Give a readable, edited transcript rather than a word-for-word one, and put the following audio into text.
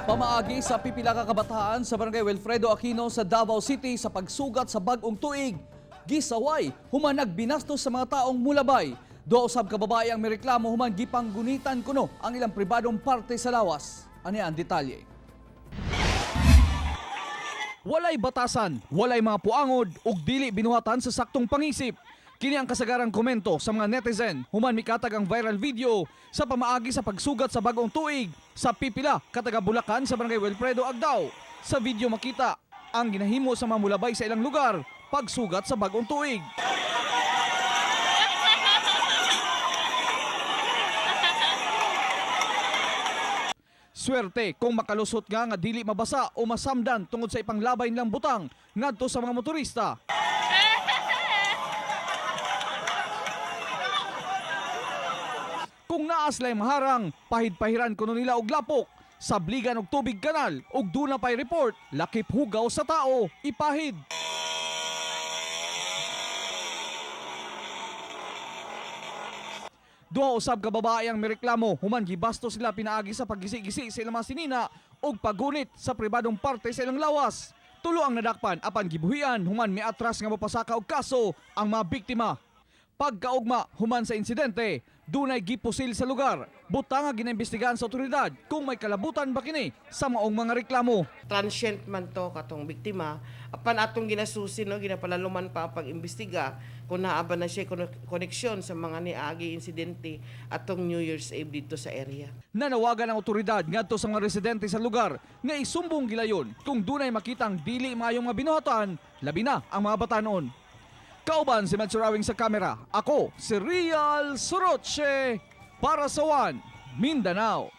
Pamaagi sa pipila ka kabataan sa Barangay Wilfredo Aquino sa Davao City sa pagsugat sa bag-ong tuig. Gisaway, human nagbinastos sa mga taong mulabay. Duha usab ka babae ang mireklamo human gipanggunitan kuno ang ilang pribadong parte sa lawas. Ani ang detalye. Walay batasan, walay mga puangod ug dili binuhatan sa saktong pangisip. Kini ang kasagarang komento sa mga netizen human mikatag ang viral video sa pamaagi sa pagsugat sa bagong tuig sa pipila kataga Bulacan sa Barangay Wilfredo Agdao. Sa video makita ang ginahimo sa mga mulabay sa ilang lugar pagsugat sa bagong tuig. Swerte kung makalusot nga nga dili mabasa o masamdan tungod sa ipanglabay nilang butang ngadto sa mga motorista. Kung naa sila'y maharang, pahid-pahiran kuno nila og lapok. Sabligan og tubig kanal ug duna pay report, lakip hugaw sa tao, ipahid. Duha usab ka babae ang mireklamo human gibasto sila pinaagi sa paggisi-gisi sa ilang mga sinina ug paggunit sa pribadong parte sa ilang lawas. Tulo ang nadakpan apan gibuhian human miatras nga mopasaka og kaso ang mga biktima. Pagkaugma human sa insidente, dunay gipusil sa lugar. Butang nga ginaimbestigahan sa otoridad kung may kalabutan ba kini sa maong mga reklamo. Transient man to katong biktima, apan atong ginasusi, no, ginapalaluman pa ang pag-imbestiga kung naa ba na siya koneksyon sa mga niagi insidente atong New Year's Eve dito sa area. Nanawagan ang otoridad ngadto sa mga residente sa lugar nga isumbong gilayon kung dunay makitang dili maayong mga binuhatan, labi na ang mga batanon. Kauban si Matsurawing sa kamera. Ako si Real Soroche para sa One Mindanao.